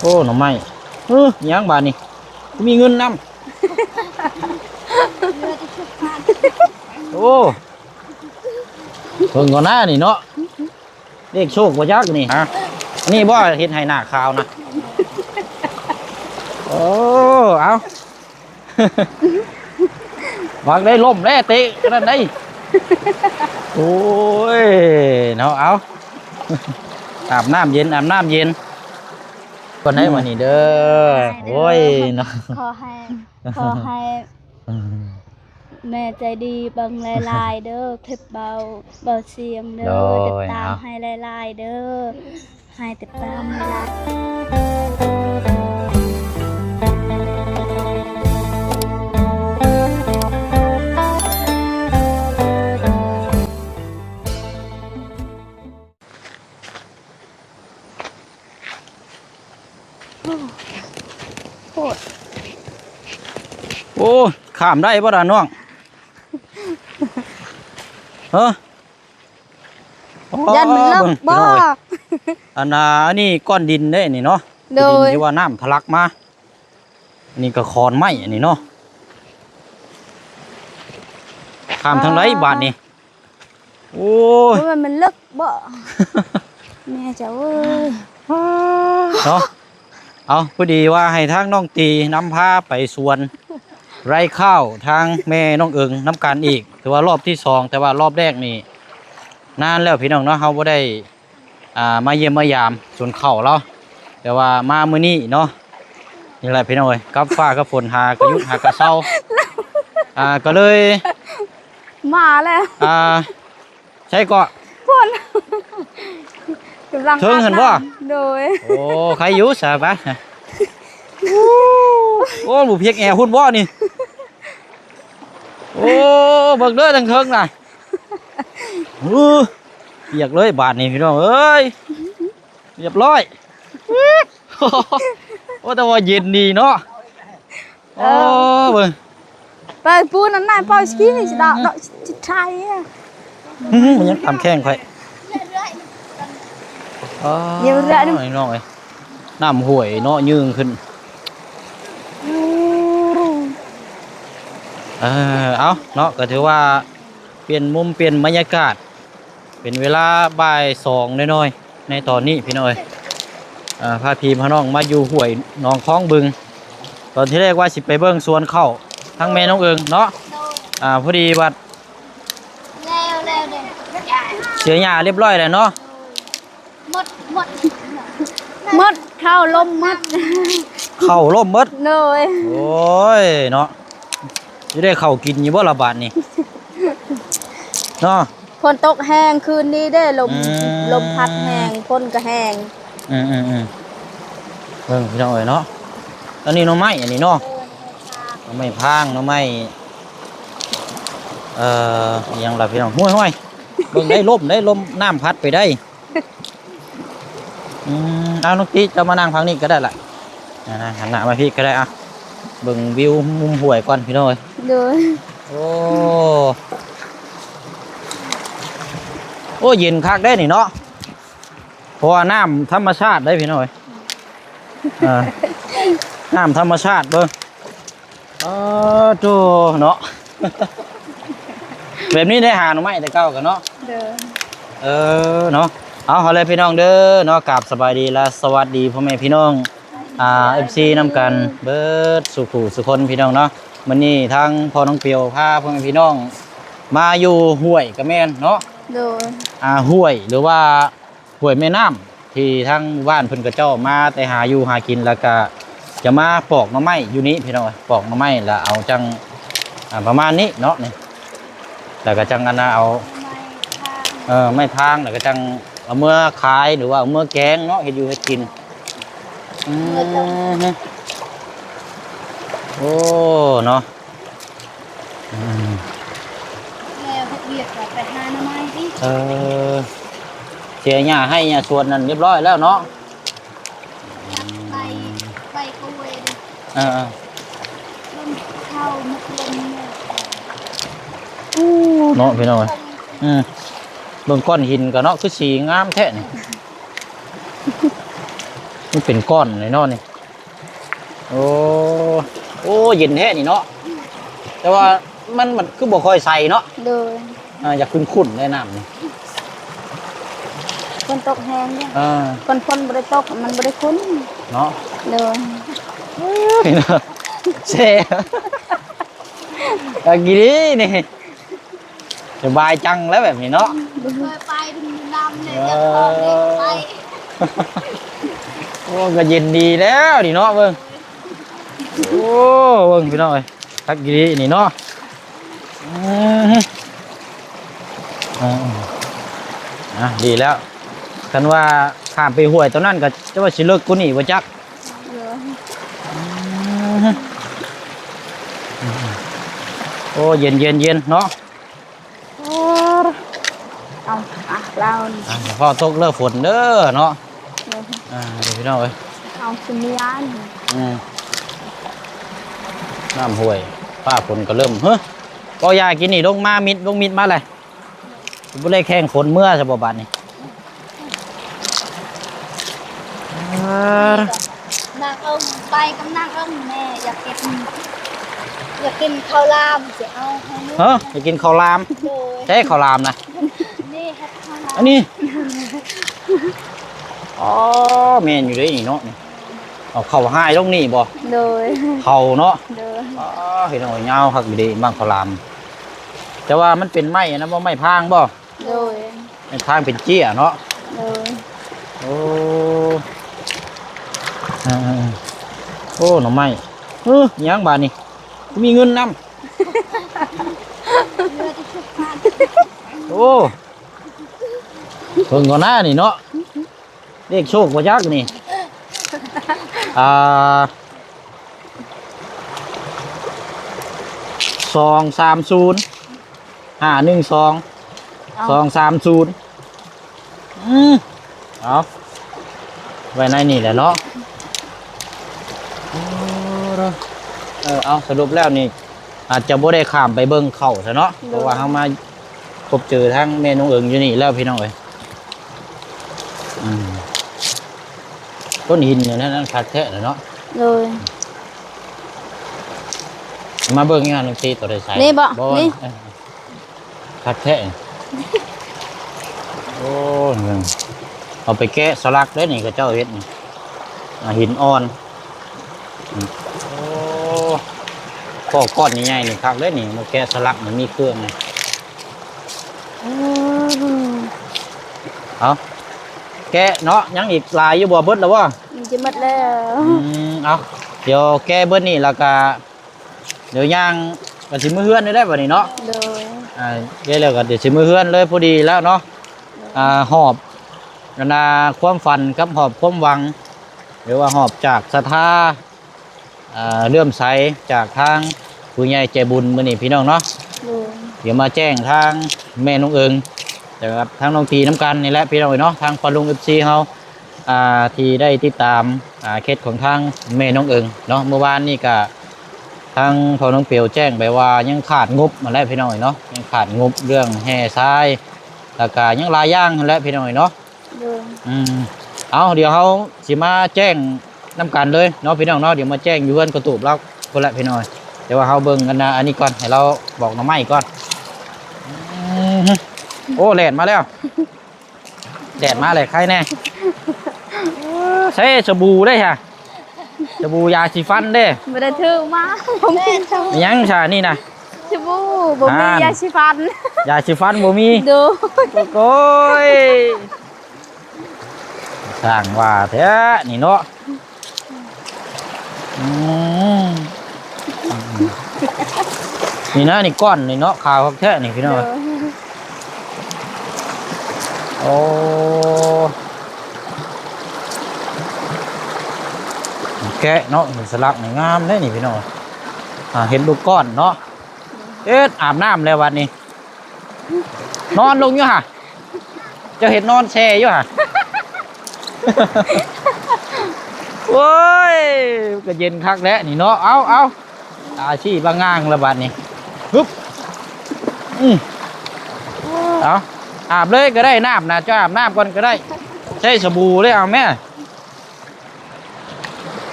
ໂອ້ ໜໍ່ໄມ້ ເອີ ຫຍັງບາດນີ້ ມີເງິນນຳ. ໂອ້ ເບິ່ງກ່ອນນະນີ້ເນາະ ເລກໂຊກບໍ່ຈັກນີ້ ຮະ ອັນນີ້ບໍ່ເຮັດໃຫ້ໜ້າຂາວນະ. ໂອ້ ເອົາ ວາງໄດ້ລົ້ມແລ້ວ ເຕະຂະໜາດໃດ. ໂອ້ຍ ເນາະ ເອົາ ອາບນ້ຳເຢັນ ອາບນ້ຳເຢັນກ່ອນໄດ້ ອືມ ມື້ນີ້ເດີ. ໂອ້ຍ ເນາະ ຂໍໃຫ້ ຂໍໃຫ້ ອືມ ແມ່ໃຈດີເບິ່ງຫຼາຍໆເດີ ຄລິບເບົາ ເບົາສຽງເດີ ໂດຍ ຕິດຕາມ ເອົາ ໃຫ້ຫຼາຍໆເດີ. ໃຫ້ຕິດຕາມເວລາ ໂອ້ ໂອ້ ຂ້າມໄດ້ບໍ່ລະນ້ອງ? ເອີ ອໍ ຢ້ານມັນເລິກ ເບິ່ງ ບໍ່ ພີ່ນ້ອງເອີຍ ອັນນ່າ ອັນນີ້ກ້ອນດິນເດ້ນີ້ເນາະ ໂດຍ ທີ່ວ່ານ້ຳທະລັກມາ. ອັນນີ້ກໍຂອນໄມ້ອັນນີ້ເນາະ ຂ້າມທາງໃດ ອໍ ບາດນີ້? ໂອ້ຍ ບໍ່ແມ່ນມັນເລິກບໍ່ ແມ່ເຈົ້າເອີຍ ເນາະ. ເອົາ ພໍດີວ່າໃຫ້ທາງນ້ອງຕີນຳພາໄປສວນໄຮ່ຂ້າວທາງແມ່ນ້ອງເອີງນຳກັນອີກ ຖືວ່າຮອບທີສອງ ແຕ່ວ່າຮອບແລກນີ້ນານແລ້ວພີ່ນ້ອງເນາະ ເຮົາບໍ່ໄດ້ ອ່າ ມາຢ້ຽມມາຢາມສວນເຂົ້າລາວ ແຕ່ວ່າມາມື້ນີ້ເນາະ. ນີ້ແຫຼະພີ່ນ້ອງເອີຍ ກັບຟ້າກັບຝົນ ຫາກະຢຸດຫາກະເຊົາ ອ່າ ກໍເລີຍ ມາແລ້ວ ອ່າ ໃສເກາະ ພຸ້ນ ກຳລັງ ເທິງຫັ້ນບໍ່? ໂດຍ ໂອ້ ໃຄຢູ່ສາບາດ ໂອ້ ບໍ່ພຽກແອວພຸ້ນບໍ່ນີ້? ໂອ້ ເບິ່ງເດີທາງເທິງນະ ໂອ້ ປຽກເລີຍບາດນີ້ພີ່ນ້ອງເອີຍ ຮຽບຮ້ອຍ. ໂອ້ ແຕ່ວ່າເຢັນດີເນາະ ເອີ ໂອ້ ເບິ່ງ ໄປປູນນັ້ນນະ ໄປສະກີດອກ ດອກຊິໄທ ອື ມັນຍັງຕຳແຂ້ງຂ້ອຍ ອໍ ເອີ ພີ່ນ້ອງເອີຍ ນ້ຳຫ້ວຍເນາະ ຍື່ງຂຶ້ນ ເອີ ເອົາເນາະ ກໍຖືວ່າປ່ຽນມຸມປ່ຽນບັນຍາກາດ ເປັນເວລາບ່າຍສອງໜ້ອຍໆ ໃນຕອນນີ້ພີ່ນ້ອງເອີຍ ເອີ ພາພີ່ພານ້ອງມາຢູ່ຫ້ວຍໜອງຄອງບຶງ ຕອນທີແລກວ່າຊິໄປເບິ່ງສວນເຂົ້າທາງແມ່ນ້ອງເອີງເນາະ ອ່າ ພໍດີບັດ ແລ້ວ ແລ້ວເດ້ ເສຍຫຍ້າຮຽບຮ້ອຍແລ້ວເນາະ ໝົດ ໝົດ ໝົດ ເຂົ້າລົ້ມໝົດ ເຂົ້າລົ້ມໝົດ ໂດຍ ໂອ້ຍເນາະ ຊິໄດ້ເຂົ້າກິນຢູ່ບໍ່ລະບາດນີ້ ເນາະ ຝົນຕົກແຮງຄືນນີ້ເດ້ ລົມ ອືມ ລົມພັດແຮງ ຝົນກໍແຮງ ອືມໆໆ ເບິ່ງພີ່ນ້ອງເອີຍເນາະ ອັນນີ້ໜໍ່ໄມ້ ອັນນີ້ເນາະ ໂດຍ ໜໍ່ໄມ້ພາງ ໜໍ່ໄມ້ ເອີ ອີ່ຫຍັງລະພີ່ນ້ອງ ຫ້ວຍໆ ເບິ່ງໄດ້ລົມ ໄດ້ລົມ ນ້ຳພັດໄປໄດ້ ອືມ ເອົາ ນ້ອງຕິ ເຈົ້າມານັ່ງຝັ່ງນີ້ກໍໄດ້ລະ ອ່າ ຫັ້ນນະ ມາພີ້ກໍໄດ້ ອ່ະ ເບິ່ງວິວມຸມຫ້ວຍກ່ອນພີ່ນ້ອງເອີຍ ໂດຍ ໂອ້ ໂອ້ ເຢັນຄັກເດ້ນີ້ເນາະ ເພາະວ່ານ້ຳທຳມະຊາດເດ້ພີ່ນ້ອງເອີຍ ອ່າ ນ້ຳທຳມະຊາດເບິ່ງ ອໍ ໂທ້ ເນາະ ແບບນີ້ໄດ້ຫາໜໍ່ໄມ້ແຕ່ເກົ່າກັນເນາະ ເດີ ເອີ ເນາະ ເອົາ ເອົາເລີຍພີ່ນ້ອງເດີເນາະ ກາບສະບາຍດີ ແລະ ສະຫວັດດີພໍ່ແມ່ພີ່ນ້ອງ ອ່າ ເອັຟຊີ ນຳກັນເບິດສູ່ຜູ້ສູ່ຄົນພີ່ນ້ອງເນາະ ມື້ນີ້ທາງພໍ່ນ້ອງປຽວພາພໍ່ແມ່ພີ່ນ້ອງມາຢູ່ຫ້ວຍກະແມ່ນເນາະ ໂດຍ ອ່າ ຫ້ວຍ ຫຼືວ່າ ຫ້ວຍແມ່ນ້ຳ ທີ່ທາງໝູ່ບ້ານເພິ່ນເຂົາເຈົ້າມາແຕ່ຫາຢູ່ຫາກິນ ແລ້ວກະຈະມາປອກໜໍ່ໄມ້ຢູ່ນີ້ພີ່ນ້ອງເອີຍ ປອກໜໍ່ໄມ້ແລ້ວເອົາຈັ່ງ ອ່າ ປະມານນີ້ເນາະ ນີ້ ແລ້ວກະຈັ່ງອັນນ່າເອົາ ເອີ ໄມ້ທາງ ແລ້ວກະຈັ່ງເອົາເມືອຂາຍ ຫຼືວ່າເອົາເມືອແກງເນາະ ເຮັດຢູ່ເຮັດກິນ ອືມ ໂອ້ ເນາະ ອືມ ແລ້ວເຮັດວຽກກໍໄປຫາໜໍ່ໄມ້ຕິ ເອີ ເສຍຫຍ້າໄຮ່ຫຍ້າສວນນັ້ນຮຽບຮ້ອຍແລ້ວເນາະ ໃບ ໃບກ້ວຍເດ້ ເອີໆ ລົມເຂົ້າໝົດລົມເນາະ ໂອ້ ເນາະ ພີ່ນ້ອງເອີຍ ອືມ ເບິ່ງກ້ອນຫີນກໍເນາະ ຄືສີງາມແທ້ນີ້. ມັນເປັນກ້ອນເລີຍເນາະນີ້. ໂອ້ ໂອ້ ເຢັນແທ້ນີ້ເນາະ. ແຕ່ວ່າມັນ ມັນຄືບໍ່ຄ່ອຍໃສເນາະ. ໂດຍ. ອ່າ ຢາກຂຸ້ນໆ ແດ່ນ້ຳນີ້. ຝົນຕົກແຮງເດ້. ອ່າ ຄັນຝົນບໍ່ໄດ້ຕົກ ມັນບໍ່ໄດ້ຂຸ້ນເນາະ. ໂດຍ. ເອີຍ ແຊບ ອັນນີ້ນີ້ ສະບາຍຈັງແລ້ວແບບນີ້ເນາະ. ບໍ່ເຄີຍໄປ ດິນນ້ຳແດ່ ເອີ ຢາກອອກເດ້ໄປ. ໂອ້ ກໍເຢັນດີແລ້ວນີ້ເນາະ ເບິ່ງ. ໂອ້ ເບິ່ງພີ່ນ້ອງເອີຍ ຄັກອີ່ຫຼີນີ້ເນາະ. ອືມ ອ່າ ອ່າ ດີແລ້ວ. ຄັນວ່າຂ້າມໄປຫ້ວຍຕົວນັ້ນກໍຈະວ່າຊິເລິກກວ່ານີ້ບໍ່ຈັກ. ໂດຍ. ໂອ້ ເຢັນໆໆ ເນາະ. ເອົາ ອ່ະ ລາວນີ້ ອ່ະ ພໍຕົກເລີຝົນເດີເນາະ. ໂດຍ. ອ່າ ນີ້ພີ່ນ້ອງເອີຍ ເອົາຊິມີອັນ ອືມ ນ້ຳຫ້ວຍ ຟ້າຝົນກໍເລີ່ມ ເຮີ້ ເວົ້າຢ່າ ກິນນີ້ ລົງມາມິດ ລົງມິດມາແຫຼະ. ບໍ່ໄດ້ແຂ່ງຝົນເມືອຊະບໍ່ບາດນີ້. ນາງເອີ້ງ ໄປກັບນາງເອີ້ງແດ່ ຢາກກິນ ຢາກກິນເຂົ້າຫຼາມ ຊິເອົາໃຫ້ລູກ. ເອີ ຢາກກິນເຂົ້າຫຼາມ. ໂດຍ. ໃສເຂົ້າຫຼາມນະ? ນີ້ເຮັດເຂົ້າຫຼາມ ອັນນີ້. ອໍ ແມ່ນຢູ່ເດ້ນີ້ເນາະ ນີ້ ເອົາເຂົ້າຫາຍລົງນີ້ບໍ່? ໂດຍ. ເຂົ້າເນາະ. ໂດຍ. ອໍ ພີ່ນ້ອງເອີຍ ຍາວຄັກຢູ່ເດ້ ໝາກເຂົ້າຫຼາມ. ແຕ່ວ່າມັນເປັນໄມ້ອັນນັ້ນບໍ່? ໄມ້ພາງບໍ່? ໂດຍ. ເປັນທາງເປັນເຈ້ຍເນາະ. ໂດຍ. ໂອ້ ເອີໆໆ ໂອ້ ໜໍ່ໄມ້ ເອີ ຫຍັງບາດນີ້ ມີເງິນນຳ. ໂອ້ ເບິ່ງກ່ອນໜ້ານີ້ເນາະ. ເລກໂຊກບໍ່ຈັກນີ້ ອ່າ ສອງສາມສູນ ຫ້າໜຶ່ງສອງ ເອົາ ສອງສາມສູນ. ອືມ ເອົາ ໄວ້ໃນນີ້ແຫຼະເນາະ. ເອີ ເອົາ ສະຫຼຸບແລ້ວນີ້ ອາດຈະບໍ່ໄດ້ຂ້າມໄປເບິ່ງເຂົ້າຊະເນາະ. ໂດຍ. ເພາະວ່າເຮົາມາພົບເຈີທາງແມ່ນ້ອງເອີງຢູ່ນີ້ແລ້ວ ພີ່ນ້ອງເອີຍ. ອືມ ກ້ອນຫີນອັນນັ້ນຄັກແທ້ເນາະ. ໂດຍ. ມາເບິ່ງງານໜັງສືໂຕໃດໃສ ນີ້ບໍ່? ບໍ່ ນີ້ ເອີ ຄັກແທ້. ໂອ້ ເອົາໄປແກະສະຫຼັກເດ້ນີ້ ເຂົາເຈົ້າເຮັດນີ້ ອ່າ ຫີນອ່ອນ. ໂອ້ ຂໍ້ກ້ອນໃຫຍ່ໆນີ້ຄັກເດ້ນີ້ ມາແກະສະຫຼັກນີ້ມີເຄື່ອງນີ້. ອືມ ເອົາ ແກະເນາະ. ຍັງອີກຫຼາຍຢູ່ບໍ່? ເບິດແລ້ວບໍ່? ມັນຈະໝົດແລ້ວ. ອືມ ເອົາ ດຽວແກະເບິດນີ້ແລ້ວກະ ດຽວຍ່າງກໍຊິເມືອເຮືອນນີ້ແຫຼະບັດນີ້ເນາະ. ໂດຍ. ອ່າ ແກະແລ້ວກໍດຽວຊິເມືອເຮືອນເລີຍ ພໍດີແລ້ວເນາະ. ໂດຍ. ອ່າ ຮອບ ອັນນ່າ ຄວາມຝັນກັບຮອບຄວາມຫວັງ ຫຼືວ່າຮອບຈາກສັດທາ ອ່າ ເຫຼື້ອມໃສຈາກທາງຜູ້ໃຫຍ່ໃຈບຸນມື້ນີ້ພີ່ນ້ອງເນາະ. ໂດຍ. ດຽວມາແຈ້ງທາງແມ່ນ້ອງເອີງ ແລ້ວກັບທາງນ້ອງຕີນຳກັນນີ້ແຫຼະພີ່ນ້ອງເອີຍເນາະ ທາງພໍ່ລຸງ ເອັຟຊີ ເຮົາ ອ່າ ທີ່ໄດ້ຕິດຕາມ ອ່າ ເຄສຂອງທາງແມ່ນ້ອງເອີງເນາະ. ເມື່ອວານນີ້ກະທາງພໍ່ນ້ອງປຽວແຈ້ງໄປວ່າຍັງຂາດງົບຫັ້ນແຫຼະພີ່ນ້ອງເອີຍເນາະ ຍັງຂາດງົບເລື່ອງແຮ່ຊາຍ ແລ້ວກະຍັງຫຼາຍຢ່າງຫັ້ນແຫຼະພີ່ນ້ອງເອີຍເນາະ. ໂດຍ. ອືມ ເອົາ ດຽວເຮົາຊິມາແຈ້ງນຳກັນເລີຍເນາະພີ່ນ້ອງເນາະ. ດຽວມາແຈ້ງຢູ່ເຮືອນກະຕູບລາວພຸ້ນແຫຼະພີ່ນ້ອງ. ແຕ່ວ່າເຮົາເບິ່ງອັນນ່າ ອັນນີ້ກ່ອນ ໃຫ້ລາວບອກໜໍ່ໄມ້ກ່ອນ. ອືມ ໂອ້ ແດດມາແລ້ວ ແດດມາແລ້ວ ໃຄແດ່. ໃຊ້ສະບູໄດ້ຫະ? ສະບູ ຢາສີຟັນເດ້ ບໍ່ໄດ້ຖືມາ. ບໍ່ມີ. ຫຍັງຊະນີ້ນະ? ສະບູ ບໍ່ມີ. ອ່າ ຢາສີຟັນ ຢາສີຟັນບໍ່ມີ. ໂດຍ. ໂອ້ຍ ຊ່າງວ່າແທ້ນີ້ເນາະ. ອືມ ນີ້ນະ ນີ້ກ້ອນນີ້ເນາະ ຂາວຄັກແທ້ນີ້ພີ່ນ້ອງ. ໂດຍ. ໂອ້ ແກະເນາະ ເຫັນສະຫຼັກນີ້ງາມເດ້ນີ້ພີ່ນ້ອງ. ອ່າ ເຫັນລູກກ້ອນເນາະ. ເຮັດ ອາບນ້ຳແລ້ວບັດນີ້ ນອນລົງຢູ່ຫະ ເຈົ້າເຮັດນອນແຊ່ຢູ່ຫະ. ໂອ້ຍ ກໍເຢັນຄັກແຫຼະນີ້ເນາະ. ເອົາ ເອົາ ຕາຊີ້ບາງງາງລະບາດນີ້. ຮຶບ ອືມ ເອົາ ອາບເລີຍກໍໄດ້ ນ້ຳນະ ເຈົ້າອາບນ້ຳກ່ອນກໍໄດ້. ໃຊ້ສະບູເລີຍ ເອົາແມ້.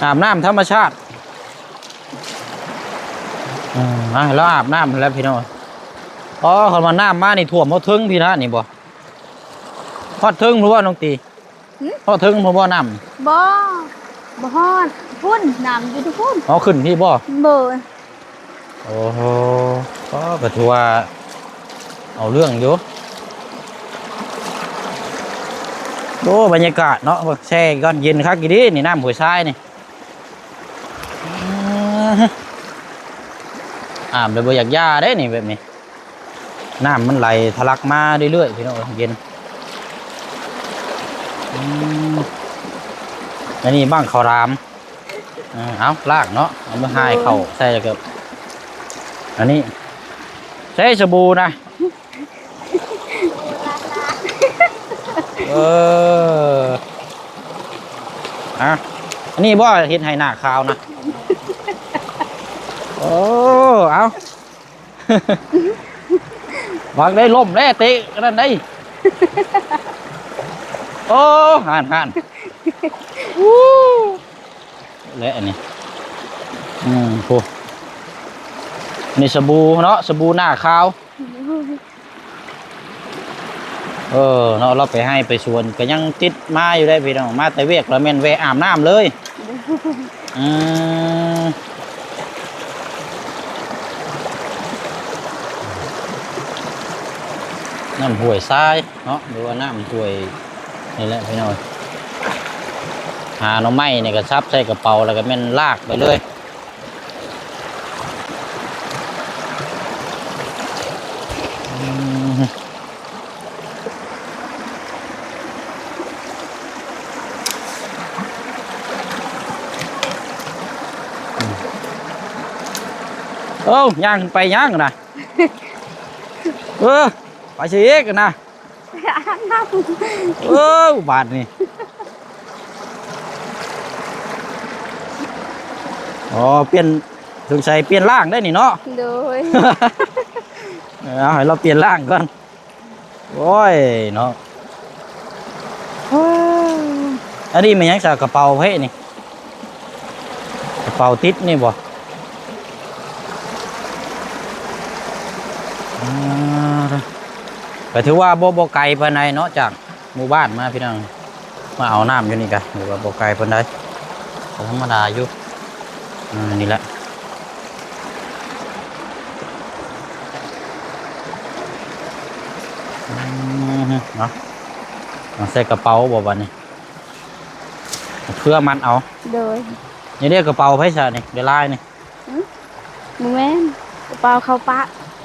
ອາບນ້ຳທຳມະຊາດ. ອືມ ອ່າ ລາວອາບນ້ຳແລ້ວພີ່ນ້ອງ. ອໍ ຄັນວ່ານ້ຳມານີ້ຖ້ວມຮອດເທິງພີ້ນະ ນີ້ບໍ່? ຮອດເທິງພຸ້ນບໍ່ນ້ອງຕີ? ຫຶ? ຮອດເທິງພຸ້ນບໍ່ນ້ຳ? ບໍ່ ບໍ່ຮອດ ພຸ້ນ ນ້ຳຢູ່ພຸ້ນ. ອໍ ຂຶ້ນພີ້ບໍ່? ໂດຍ. ໂອ້ໂຫ ກໍ ກໍຖືວ່າເອົາເລື່ອງຢູ່. ໂອ້ ບັນຍາກາດເນາະ ແຊ່ກ່ອນ ເຢັນຄັກອີ່ຫຼີນີ້ ນ້ຳຫ້ວຍຊາຍນີ້. ອືມ ອາບແລ້ວບໍ່ຢາກຢ່າເດ້ນີ້ ແບບນີ້ ນ້ຳມັນໄຫຼທະລັກມາເລື້ອຍໆ ພີ່ນ້ອງເອີຍ ເຢັນ. ອືມ ອັນນີ້ບັ້ງເຂົ້າຫຼາມ. ເອີ ເອົາ ລ້າງເນາະ ເອົາມືຫາຍເຂົ້າໃສ່ ແລ້ວກໍ ອັນນີ້ໃຊ້ສະບູນະ. ເອີ ອະ ອັນນີ້ບໍ່ເຮັດໃຫ້ໜ້າຂາວນະ. ໂອ້ ເອົາ ວາງໄດ້ ລົ້ມແລ້ວ ເຕະອັນນັ້ນໄດ້. ໂອ້ ຫານໆ ອູ້ ແລະອັນນີ້ ອືມ ໂອ້ ນີ້ສະບູເນາະ ສະບູໜ້າຂາວ. ເອີ ເນາະ ລາວໄປໄຮ່ໄປສວນກໍຍັງຕິດມາຢູ່ເດ້ພີ່ນ້ອງ ມາແຕ່ວຽກລະແມ່ນແວ່ອາບນ້ຳເລີຍ. ອືມ ນ້ຳຫ້ວຍຊາຍເນາະ ຫຼືວ່ານ້ຳຫ້ວຍນີ້ແຫຼະພີ່ນ້ອງ. ຫາໜໍ່ໄມ້ນີ້ກໍສັບໃສ່ກະເປົາ ແລ້ວກໍແມ່ນລາກໄປເລີຍ. ອືມ ເອີ ຍ່າງຂຶ້ນໄປຫຍັງນະ? ເອີ ໄປໃສອີກນະ? ເອີ ບາດນີ້ ອໍ ປ່ຽນ ສົງໄສປ່ຽນລ້າງໄດ້ນີ້ເນາະ. ໂດຍ ເອົາໃຫ້ລາວປ່ຽນລ້າງກ່ອນ. ໂອ້ຍເນາະ ອັນນີ້ແມ່ນຫຍັງຊະ? ກະເປົາເພນີ້ ກະເປົາຕິດນີ້ບໍ່? ອ່າ ກໍຖືວ່າບໍ່ ບໍ່ໄກປານໃດເນາະ ຈາກ ໝູ່ບ້ານມາພີ່ນ້ອງ ມາເອົານ້ຳຢູ່ນີ້ກະຖືວ່າບໍ່ໄກປານໃດ ກໍທຳມະດາຢູ່. ອ່າ ນີ້ແຫຼະ ອືມ ເອົາ ເອົາໃສ່ກະເປົາບໍ່ບາດນີ້? ເພື່ອມັດເອົາ. ໂດຍ. ນີ້ເດ້ ກະເປົາໃຜຊະນີ້ ເດລາຍນີ້? ຫຶ? ບໍ່ແມ່ນ ກະເປົາເຂົ້າປະ.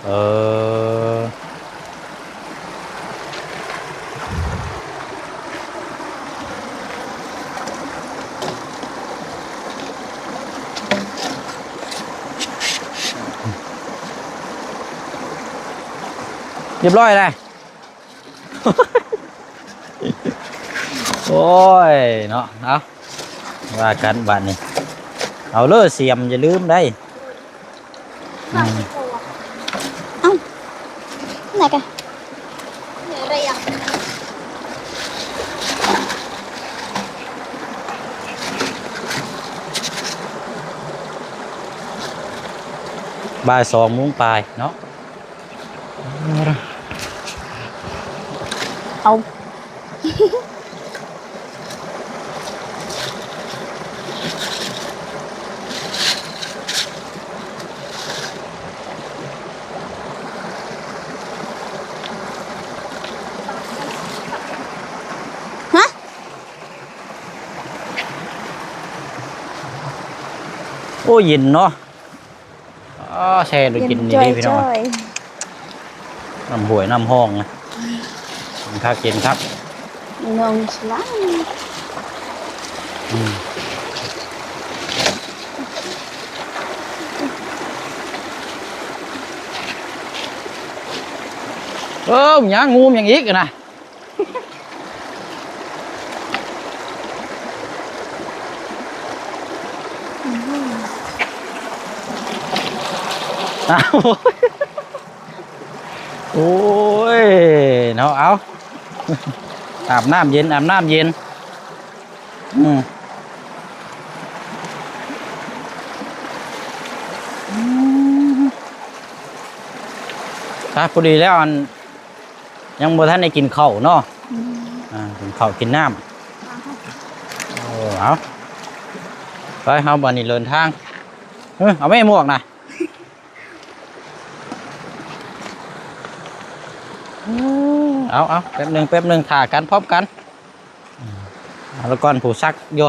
ເອີ ຮຽບຮ້ອຍແລ້ວ. ໂອ້ຍເນາະ ເອົາ ວ່າກັນບາດນີ້ ເອົາເລີ້ ສຽມຢ່າລືມໄດ໋. ອືມ ເອົ້າ ໄດ້ກະ ບ່າຍສອງໂມງປາຍເນາະ. ເອົາ ຮະ ໂອ້ ເຢັນເນາະ. ອໍ ແຊ່ໄວ້ກິນນີ້ເດ້ພີ່ນ້ອງ ເຢັນຈ່ອຍໆ ນ້ຳຫ້ວຍນ້ຳຮ່ອງນະ ເຢັນຄັກ ເຢັນຄັກ ນ້ອງສະຫຼາຍ. ອືມ ເອີ ຫຍັງ ງູຫຍັງອີກນະ? ອ້າວ ໂອ້ຍເນາະ ເອົາ ອາບນ້ຳເຢັນ ອາບນ້ຳເຢັນ. ອືມ ອ່ະ ພໍດີແລ້ວ ອັນ ຍັງບໍ່ທັນໄດ້ກິນເຂົ້າເນາະ. ອືມ ອ່າ ກິນເຂົ້າກິນນ້ຳ. ເອີ ເອົາ ໄປ ເຮົາບາດນີ້ເດີນທາງ. ເອີ ເອົາແມ່ໝວກນະ. ເອົາ ເອົາ ແປັບໜຶ່ງ ແປັບໜຶ່ງ ຖ້າກັນ ພ້ອມກັນ. ອືມ ເອົາລະກ່ອນ ຜູ້ຊັກຢູ່.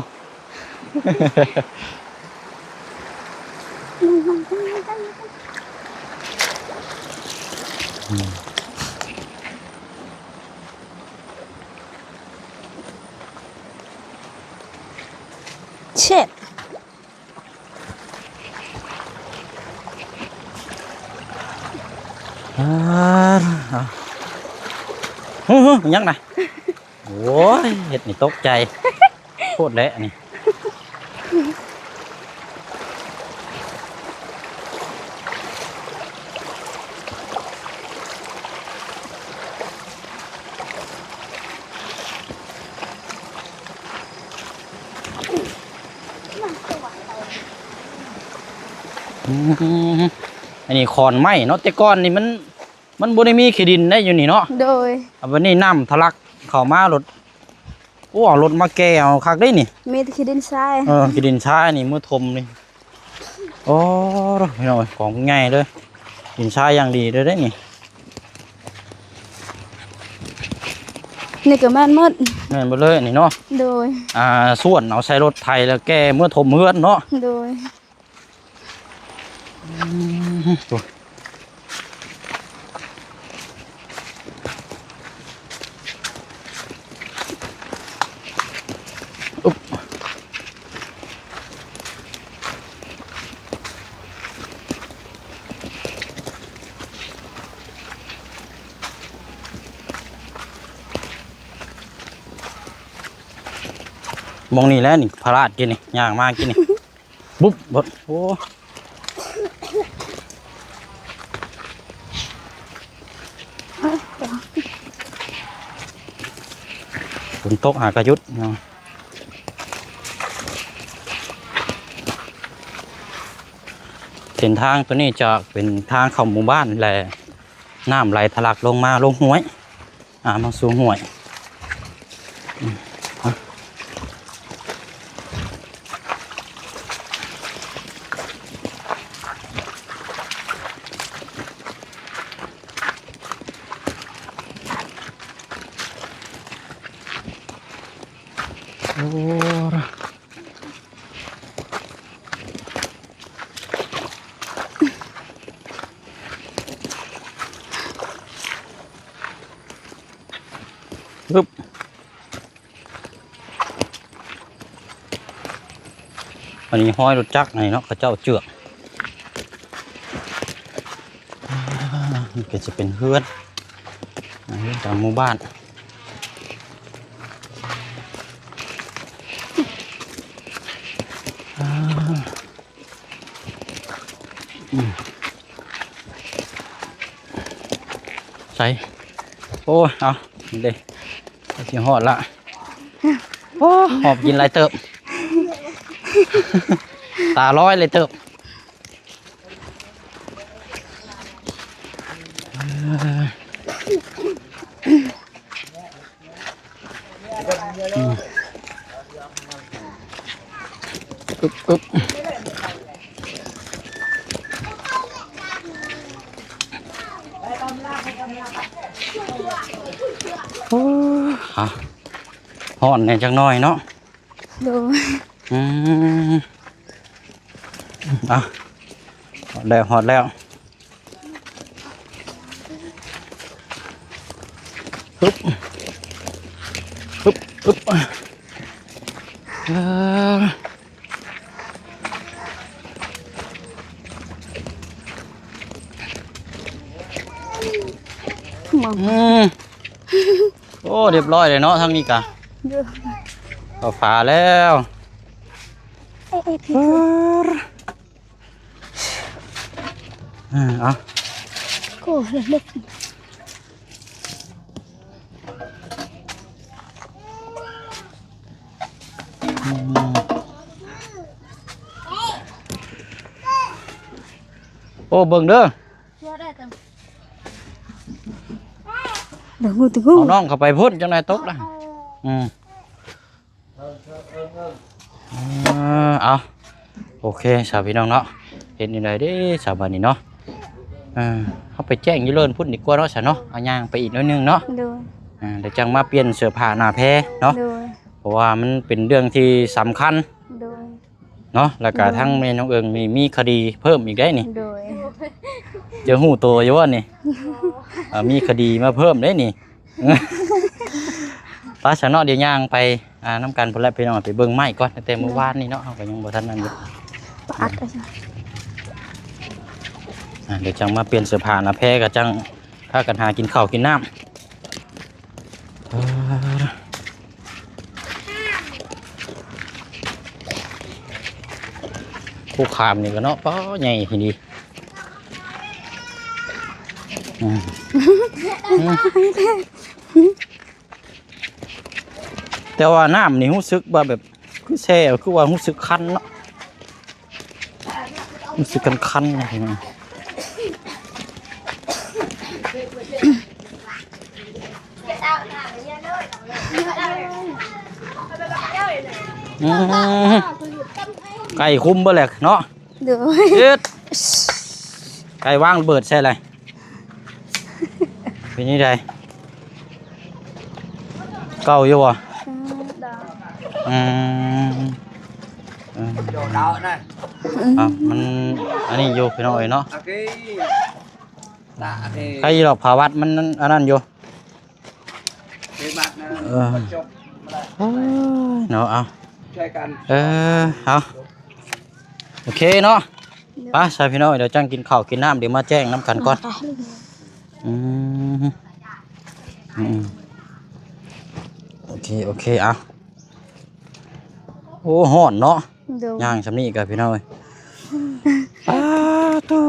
ເຊັດ ອ່າ ເຮີ້ ຫຍັງນະ? ໂອ້ຍ ເຮັດໃຫ້ຕົກໃຈໂພດແຫຼະນີ້. ອືມ ອັນນີ້ຂອນໄມ້ເນາະ ແຕ່ກ່ອນນີ້ມັນ ມັນບໍ່ໄດ້ມີຂີ້ດິນໄດ໋ຢູ່ນີ້ເນາະ. ໂດຍ ອາ ບັດນີ້ນ້ຳທະລັກເຂົ້າມາໂລດ. ໂອ້ ເອົາລົດມາແກ່ເອົາຄັກເດ້ນີ້ ມີແຕ່ຂີ້ດິນຊາຍ. ເອີ ຂີ້ດິນຊາຍນີ້ ມື້ຖົມນີ້. ໂອ້ ພີ່ນ້ອງເອີຍ ກອງໃຫຍ່ເລີຍ ດິນຊາຍຢ່າງດີເລີຍເດ້ນີ້. ນີ້ກໍແມ່ນໝົດ ແມ່ນໝົດເລີຍອັນນີ້ເນາະ. ໂດຍ ອ່າ ສ່ວນເອົາໃສ່ລົດໄຖແລ້ວແກ່ເມືອຖົມເຮືອນເນາະ. ໂດຍ ອືມ ໂອ້ຍ ອຸບ ໝ່ອງນີ້ແຫຼະນີ້ ພະລາດກີ້ນີ້ ຍ່າງມາກີ້ນີ້. ບຸບ ໂອ້ ຝົນຕົກຫາກະຢຸດເນາະ. ເສັ້ນທາງໂຕນີ້ຈະເປັນທາງເຂົ້າໝູ່ບ້ານ ແລະ ນ້ຳໄຫຼທະລັກລົງມາລົງຫ້ວຍ. ອ່າ ມາສູ່ຫ້ວຍ. ອືມ ໂອ້ ຮຶບ ອັນນີ້ຮອຍລົດຈັກນີ້ເນາະ ເຂົາເຈົ້າເຈື່ອນ. ອ່າ ນີ້ກໍຈະເປັນເຮືອນ ເຮືອນຕາມໝູ່ບ້ານ. ອ່າ ອືມ ໃສ ໂອ້ຍ ເອົາ ນີ້ເດ້ ຊິຮອດລະ. ໂອ້ ຫອບກິນຫຼາຍເຕີບ ຕາລອຍຫຼາຍເຕີບ. ອືມ ອຶບ ອຶບ ໂອ້ ອ່ະ ຮ້ອນແດ່ຈັກໜ້ອຍເນາະ. ໂດຍ ອືມ ອ່ະ ຮອດແລ້ວ ຮອດແລ້ວ. ຮຶບ ຮຶບ ຮຶບ ເອີ ອືມ ໂອ້ ຮຽບຮ້ອຍເລີຍເນາະ ທາງນີ້ກະ ໂດຍ ເຂົ້າຝາແລ້ວ. ເອີ ເອີ ເອີ ເອີ ເອົາ ໂອ້ ເລິກ ອືມ ໂອ້ ເບິ່ງເດີ ຊົ່ວໄດ້ຕຳ. ດາງກູດາງກູ ເອົານ້ອງເຂົ້າໄປພຸ້ນ ຈັ່ງໃດຕົກນະ. ອືມ ເອີ ເອົາ ໂອເຄຊະພີ່ນ້ອງເນາະ. ເຮັດແນວໃດເດ້ຊະບາດນີ້ເນາະ? ເອີ ເຮົາໄປແຈ້ງຢູ່ເລີນພຸ້ນດີກວ່າເນາະຊະເນາະ. ເອົາຍ່າງໄປອີກໜ້ອຍໜຶ່ງເນາະ. ໂດຍ. ອ່າ ດຽວຈັ່ງມາປ່ຽນເສື້ອຜ້າໜ້າແພເນາະ. ໂດຍ. ເພາະວ່າມັນເປັນເລື່ອງທີ່ສຳຄັນ. ໂດຍ. ເນາະ ແລ້ວກະ ໂດຍ ທາງແມ່ນ້ອງເອີງນີ້ມີຄະດີເພີ່ມອີກໄດ໋ນີ້. ໂດຍ. ຈະຮູ້ໂຕຢູ່ບໍ່ນີ້? ເອີ ມີຄະດີມາເພີ່ມໄດ໋ນີ້. ໄປຊະເນາະ ດຽວຍ່າງໄປ ອ່າ ນຳກັນພຸ້ນແຫຼະພີ່ນ້ອງ. ໄປເບິ່ງໄມ້ກ່ອນ ຕັ້ງແຕ່ມື້ວານນີ້ເນາະ ເຮົາກໍຍັງບໍ່ທັນນັ້ນຢູ່. ປາດ ອ່າ ດຽວຈັ່ງມາປ່ຽນເສື້ອຜ້າໜ້າແພ ກໍຈັ່ງພາກັນຫາກິນເຂົ້າກິນນ້ຳ. ອ່າ ພູຂາມນີ້ກໍເນາະ ປ້າ ໃຫຍ່ອີ່ຫຼີ. ອືມ ແຕ່ວ່ານ້ຳນີ້ຮູ້ສຶກວ່າແບບ ຄືແຊ່ ຄືວ່າຮູ້ສຶກຄັນເນາະ. ຮູ້ສຶກຄັນໆ ອືມ ໃກ້ຄຸມເບິດແຫຼະເນາະ. ໂດຍ. ເຮັດ ໃກ້ວາງລະເບີດໃສ່ແຫຼະ. ເປັນຈັ່ງໃດ? ເກົ່າຢູ່ບໍ່? ອືມ ອືມ ເອົາ ມັນອັນນີ້ຢູ່ພີ່ນ້ອງເອີຍເນາະ. ໂອເຄ ໃກ້ດອກ ຜ້າວັດມັນອັນນັ້ນຢູ່. ເອີ ເນາະ ເອົາ ເອີ ເອົາ ໂອເຄເນາະ. ໄປຊະພີ່ນ້ອງ ດຽວຈັ່ງກິນເຂົ້າກິນນ້ຳ ດຽວມາແຈ້ງນຳກັນກ່ອນ. ອືມ ອືມ ໂອເຄ ໂອເຄ ເອົາ. ໂອ້ ຮ້ອນເນາະ. ໂດຍ. ຍ່າງຊ່ຳນີ້ກໍພີ່ນ້ອງເອີຍ ປາໂທ້.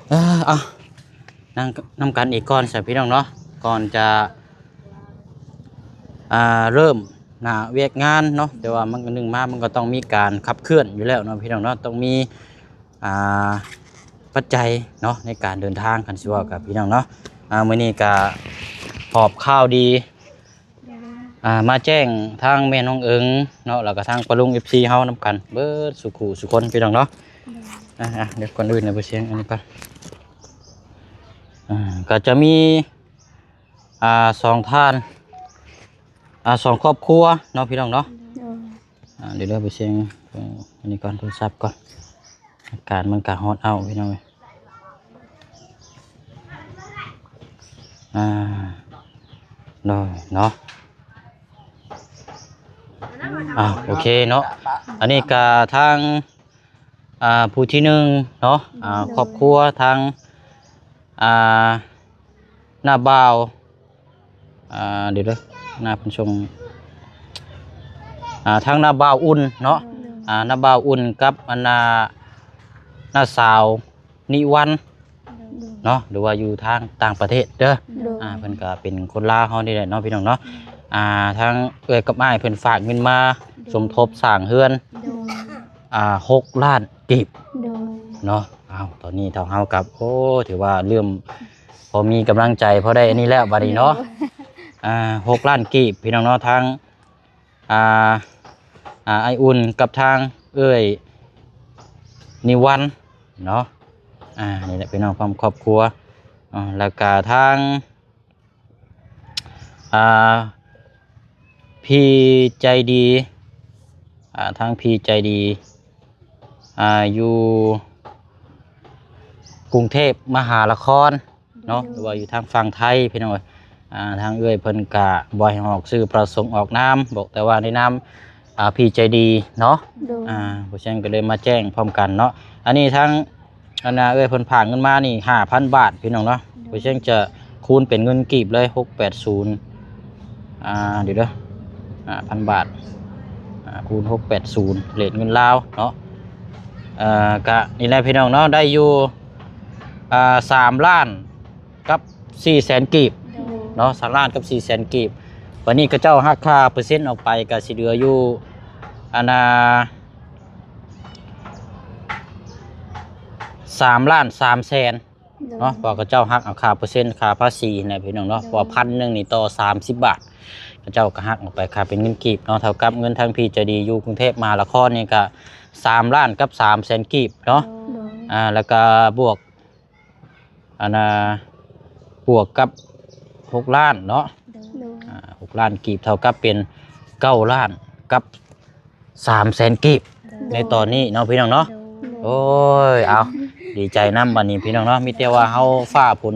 ເອີ ເອົາ ນັ່ງນຳກັນອີກກ່ອນຊະພີ່ນ້ອງເນາະ ກ່ອນຈະ ອ່າ ເລີ່ມໜ້າວຽກງານເນາະ. ແຕ່ວ່າມັນກໍ ໜຶ່ງມາ ມັນກໍຕ້ອງມີການຂັບເຄື່ອນຢູ່ແລ້ວເນາະພີ່ນ້ອງເນາະ ຕ້ອງມີ ອ່າ ປັດໄຈເນາະ ໃນການເດີນທາງ ຄັນຊິເວົ້າກັບ ອືມ ພີ່ນ້ອງເນາະ. ອ່າ ມື້ນີ້ກະຫອບຂ່າວດີ ໂດຍ ອ່າ ມາແຈ້ງທາງແມ່ນ້ອງເອີງເນາະ ແລ້ວກໍທາງປ້າລຸງ ເອັຟຊີ ເຮົານຳກັນເບິດສູ່ຄູ່ສູ່ຄົນ ພີ່ນ້ອງເນາະ. ໂດຍ. ອ່າ ດຽວກ່ອນອື່ນນະ ໄປເຊັງອັນນີ້ກ່ອນ. ອ່າ ກໍຈະມີ ອ່າ ສອງທ່ານ ອ່າ ສອງຄອບຄົວເນາະ ພີ່ນ້ອງເນາະ. ໂດຍ. ອ່າ ດຽວເດີ ໄປເຊັງ ເອີ ອັນນີ້ກ່ອນ ໂທລະສັບກ່ອນ. ອາກາດມັນກະຮ້ອນເອົ້າ ພີ່ນ້ອງເອີຍ. ອ່າ ໂດຍເນາະ. ອ່າ ໂອເຄເນາະ. ອັນນີ້ກະທາງ ອ່າ ຜູ້ທີໜຶ່ງເນາະ ອ່າ ໂດຍ ຄອບຄົວທາງ ອ່າ ນ້າບ່າວ ອ່າ ດຽວເດີ ນ້າເພິ່ນສົ່ງ ອ່າ ທາງນ້າບ່າວອຸ່ນເນາະ. ໂດຍ. ອ່າ ນ້າບ່າວອຸ່ນກັບອັນ ນ້າ ນ້າສາວນິວັນ ໂດຍ ເນາະ ຫຼືວ່າຢູ່ທາງຕ່າງປະເທດເດີ. ໂດຍ. ອ່າ ເພິ່ນກໍເປັນຄົນລາວເຮົານີ້ແຫຼະເນາະ ພີ່ນ້ອງເນາະ. ອ່າ ທາງເອື້ອຍກັບອ້າຍເພິ່ນຝາກເງິນມາ ໂດຍ ສົມທົບສ້າງເຮືອນ ໂດຍ ອ່າ ຫົກລ້ານກີບ ໂດຍ ເນາະ. ອ້າວ ຕອນນີ້ທາງເຮົາກັບ ໂອ້ ຖືວ່າເລີ່ມພໍມີກຳລັງໃຈ ພໍໄດ້ອັນນີ້ແລ້ວບາດນີ້ເນາະ. ໂດຍ. ອ່າ ຫົກລ້ານກີບ ພີ່ນ້ອງເນາະ ທາງ ອ່າ ອ່າ ອ້າຍອຸ່ນກັບທາງເອື້ອຍນິວັນເນາະ. ອ່າ ນີ້ແຫຼະ ພີ່ນ້ອງ ພ້ອມຄອບຄົວ ອ່າ ແລ້ວກະທາງ ອ່າ ພີ່ໃຈດີ ອ່າ ທາງພີ່ໃຈດີ ອ່າ ຢູ່ກຸງເທບມະຫານະຄອນເນາະ ໂດຍ ຫຼືວ່າຢູ່ທາງຝັ່ງໄທ ພີ່ນ້ອງເອີຍ. ອ່າ ທາງເອື້ອຍເພິ່ນກະບໍ່ໃຫ້ອອກຊື່ປະສົງອອກນາມ ບອກແຕ່ວ່າໃນນາມ ອ່າ ພີ່ໃຈດີເນາະ. ໂດຍ. ອ່າ ເພາະສະນັ້ນກໍເລີຍມາແຈ້ງພ້ອມກັນເນາະ. ອັນນີ້ທາງ ອັນນ່າ ເອື້ອຍເພິ່ນຝາກເງິນມານີ້ຫ້າພັນບາດ ພີ່ນ້ອງເນາະ. ໂດຍ. ເພາະສະນັ້ນຈະຄູນເປັນເງິນກີບເລີຍ ຫົກແປດສູນ ອ່າ ດຽວເດີ ຫ້າພັນບາດ ອ່າ ຄູນຫົກແປດສູນ ເລດເງິນລາວເນາະ. ເອີ ກະນີ້ແຫຼະພີ່ນ້ອງເນາະ ໄດ້ຢູ່ ອ່າ ສາມລ້ານກັບສີ່ແສນກີບ ໂດຍ ເນາະ ສາມລ້ານກັບສີ່ແສນກີບ. ບາດນີ້ເຂົາເຈົ້າຫັກຄ່າເປີເຊັນອອກໄປ ກະຊິເຫຼືອຢູ່ ອັນນ່າ ສາມລ້ານສາມແສນ ໂດຍ ເນາະ ເພາະເຂົາເຈົ້າຫັກເອົາຄ່າເປີເຊັນ ຄ່າພາສີຫັ້ນແຫຼະພີ່ນ້ອງເນາະ ໂດຍ ເພາະວ່າພັນໜຶ່ງນີ້ຕໍ່ສາມສິບບາດ ເຂົາເຈົ້າກໍຫັກອອກໄປຄ່າເປັນເງິນກີບເນາະ ເທົ່າກັບເງິນທາງພີໃຈດີຢູ່ກຸງເທບມະຫານະຄອນນີ້ກໍສາມລ້ານກັບສາມແສນກີບເນາະ ໂດຍ ອ່າ ແລ້ວກໍບວກ ອັນນ່າ ບວກກັບຫົກລ້ານເນາະ ໂດຍ ອ່າ ຫົກລ້ານກີບ ເທົ່າກັບເປັນເກົ້າລ້ານກັບສາມແສນກີບ ໂດຍ ໃນຕອນນີ້ເນາະພີ່ນ້ອງເນາະ ໂດຍ ໂອ້ຍ ເອົາ ດີໃຈນຳບັດນີ້ພີ່ນ້ອງເນາະ ມີແຕ່ວ່າເຮົາຟ້າຝົນ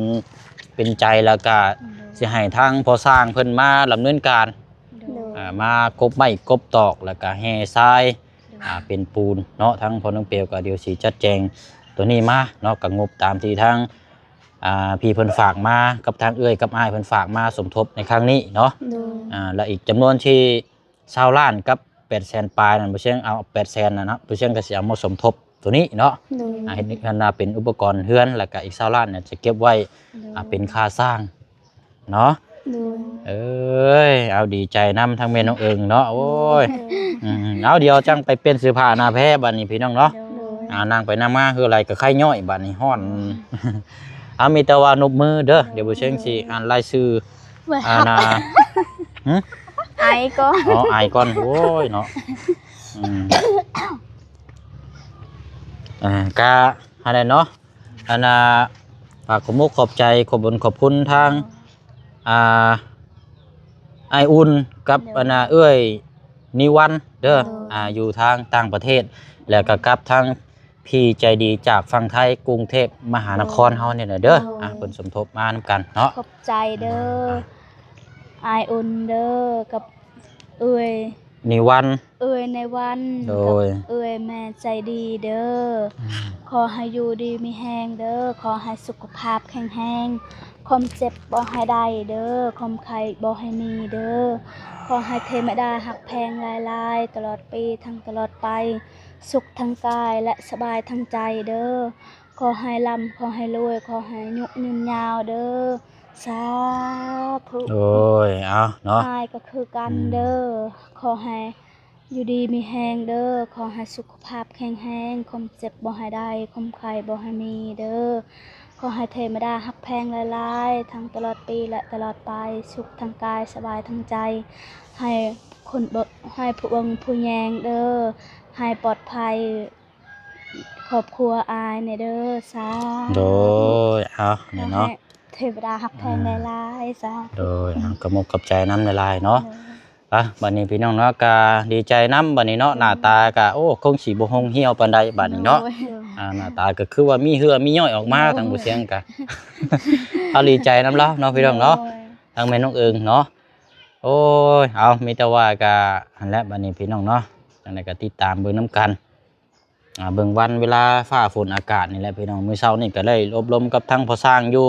ເປັນໃຈ ແລ້ວກະ ໂດຍ ຊິໃຫ້ທາງພໍ່ຊ່າງເພິ່ນມາດຳເນີນການ ໂດຍ ອ່າ ມາກົບໄມ້ກົບຕອກ ແລ້ວກະແຮ່ຊາຍ ໂດຍ ອ່າ ເປັນປູນເນາະ ທາງພໍ່ນ້ອງເປວກໍດຽວຊິຈັດແຈງໂຕນີ້ມາເນາະ ກໍງົບຕາມທີ່ທາງ ອ່າ ພີ່ເພິ່ນຝາກມາ ກັບທາງເອື້ອຍກັບອ້າຍເພິ່ນຝາກມາສົມທົບໃນຄັ້ງນີ້ເນາະ ໂດຍ ອ່າ ແລະອີກຈຳນວນທີ່ຊາວລ້ານກັບແປດແສນປາຍນັ້ນ ບໍ່ເຊີງເອົາແປດແສນນະເນາະ ບໍ່ເຊີງກໍຊິເອົາມາສົມທົບໂຕນີ້ເນາະ ໂດຍ ອ່າ ເຮັດໃຫ້ເປັນອຸປະກອນເຮືອນ ແລ້ວກໍອີກຊາວລ້ານນີ້ຈະເກັບໄວ້ ໂດຍ ອ່າ ເປັນຄ່າສ້າງ ເນາະ ໂດຍ ເອີຍ ເອົາ ດີໃຈນຳທັງແມ່ນ້ອງເອີງເນາະ ໂອ້ຍ ໂດຍ ອືມ ເອົາ ດຽວຈັ່ງໄປປ່ຽນເສື້ອຜ້າໜ້າແພບັດນີ້ພີ່ນ້ອງເນາະ ໂດຍ ອ່າ ນັ່ງໄປນັ່ງມາຄືໄລກໍໄຄຍ້ອຍບັດນີ້ຮ້ອນ ເອົາ ມີແຕ່ວ່ານົບມືເດີ ດຽວບໍ່ເຊີງຊິອ່ານລາຍຊື່ ບໍ່ ອ່ານາ ຫຶ? ໄອກ່ອນ ອໍ ໄອກ່ອນ ໂອ້ຍເນາະ ອືມ ອ່າ ກະຫັ້ນແຫຼະເນາະ ອັນນ່າ ຝາກຂອບມຸກຂອບໃຈ ຂອບບຸນຂອບຄຸນທາງ ອ່າ ອ້າຍອຸ່ນກັບ ໂດຍ ອັນນ່າ ເອື້ອຍນິວັນເດີ ໂດຍ ອ່າ ຢູ່ທາງຕ່າງປະເທດ ແລ້ວກໍກັບທາງພີ່ໃຈດີຈາກຝັ່ງໄທ ກຸງເທບມະຫານະຄອນເຮົານີ້ແຫຼະເດີ ໂດຍ ອ່າ ເພິ່ນສົມທົບມານຳກັນເນາະ ຂອບໃຈເດີ ອ່າ ອ້າຍອຸ່ນເດີ ກັບເອື້ອຍ ນິວັນ ເອື້ອຍໃນວັນ ໂດຍ ກັບເອື້ອຍແມ່ໃຈດີເດີ ອືມ ຂໍໃຫ້ຢູ່ດີມີແຮງເດີ ຂໍໃຫ້ສຸຂະພາບແຂງແຮງ ຄວາມເຈັບບໍ່ໃຫ້ໄດ້ເດີ ຄວາມໄຂ້ບໍ່ໃຫ້ມີເດີ ຂໍໃຫ້ເທວະດາຮັກແພງຫຼາຍໆ ຕະຫຼອດປີທັງຕະຫຼອດໄປ ສຸກທັງກາຍ ແລະ ສະບາຍທັງໃຈເດີ ຂໍໃຫ້ລ່ຳ ຂໍໃຫ້ລວຍ ຂໍໃຫ້ອາຍຸຍືນຍາວເດີ ສາທຸ ໂດຍ ເອົາເນາະ ອ້າຍກໍຄືກັນເດີ ອືມ ຂໍໃຫ້ຢູ່ດີມີແຮງເດີ ຂໍໃຫ້ສຸຂະພາບແຂງແຮງ ຄວາມເຈັບບໍ່ໃຫ້ໄດ້ ຄວາມໄຂ້ບໍ່ໃຫ້ມີເດີ ຂໍໃຫ້ເທວະດາຮັກແພງຫຼາຍໆ ທັງຕະຫຼອດປີ ແລະ ຕະຫຼອດໄປ ສຸກທັງກາຍ ສະບາຍທັງໃຈ ໃຫ້ຄົນເບິ່ງ ໃຫ້ຜູ້ເບິ່ງຜູ້ແຍງເດີ ໃຫ້ປອດໄພ ຄອບຄົວອ້າຍແດ່ເດີ ສາທຸ ໂດຍ ເອົາ ນີ້ເນາະ ຂໍໃຫ້ເທວະດາຮັກແພງ ອ່າ ຫຼາຍໆ ສາທຸ ໂດຍ ເອົາ ຂອບມຸກຂອບໃຈນຳຫຼາຍໆເນາະ ໂດຍ ອ່ະ ບັດນີ້ພີ່ນ້ອງເນາະ ກະດີໃຈນຳບັດນີ້ເນາະ ໂດຍ ໜ້າຕາກະ ໂອ້ ຄົງຊິບໍ່ຫົ່ງຫ່ຽວປານໃດບັດນີ້ເນາະ ໂດຍ ອ່າ ໜ້າຕາກະຄືວ່າມີເຫື່ອມີຍ້ອຍອອກມາ ໂດຍ ທາງຜູ້ຊຽງກະ ເຮົາດີໃຈນຳລາວເນາະ ພີ່ນ້ອງເນາະ ໂດຍ ທາງແມ່ນ້ອງເອີງເນາະ ໂອ້ຍ ເອົາ ມີແຕ່ວ່າກະຫັ້ນແຫຼະ ບັດນີ້ພີ່ນ້ອງເນາະ ຈັ່ງໃດກະຕິດຕາມເບິ່ງນຳກັນ ອ່າ ເບິ່ງວັນເວລາຟ້າຝົນອາກາດນີ້ແຫຼະພີ່ນ້ອງ ມື້ເຊົ້ານີ້ກໍໄດ້ອົບຮົມກັບທາງພໍ່ຊ່າງຢູ່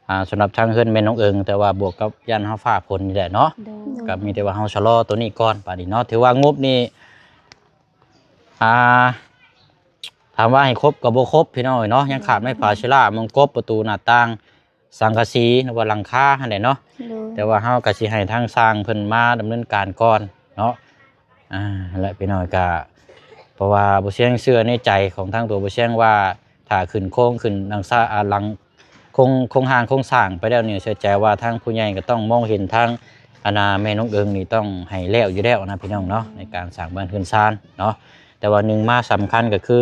ອ່າ ສຳລັບທາງເຮືອນແມ່ນ້ອງເອີງ ແຕ່ວ່າບວກກັບຢ້ານເຮົາຟ້າຝົນນີ້ແຫຼະເນາະ ໂດຍ ກໍມີແຕ່ວ່າເຮົາຊະລໍໂຕນີ້ກ່ອນ ບາດນີ້ເນາະ ຖືວ່າງົບນີ້ ອ່າ ຖາມວ່າໃຫ້ຄົບກໍບໍ່ຄົບພີ່ນ້ອງເອີຍເນາະ ຍັງຂາດໄມ້ຝາ ໂດຍ ເຊລາ ມຸງກົບ ປະຕູ ໜ້າຕ່າງ ສັງກະສີ ຫຼືວ່າຫຼັງຄາຫັ້ນແຫຼະເນາະ ໂດຍ ແຕ່ວ່າເຮົາກໍຊິໃຫ້ທາງຊ່າງເພິ່ນມາດຳເນີນການກ່ອນເນາະ ອ່າ ຫັ້ນແຫຼະພີ່ນ້ອງ ກະ ເພາະວ່າບໍ່ຊຽງເຊື່ອໃນໃຈຂອງທາງຕົວບໍ່ຊຽງວ່າ ຖ້າຂຶ້ນໂຄງຂຶ້ນຫຼັງຄາ ອ່າ ຫຼັງ ໂຄງ ໂຄງຮ່າງໂຄງສ້າງໄປແລ້ວນີ້ ເຊື່ອໃຈວ່າທາງຜູ້ໃຫຍ່ກໍຕ້ອງມອງເຫັນທາງ ອັນນ່າ ແມ່ນ້ອງເອີງນີ້ຕ້ອງໃຫ້ແລ້ວຢູ່ແລ້ວນະພີ່ນ້ອງເນາະ ໃນການສ້າງບ້ານເຮືອນຊານເນາະ ແຕ່ວ່າໜຶ່ງມາສຳຄັນກໍຄື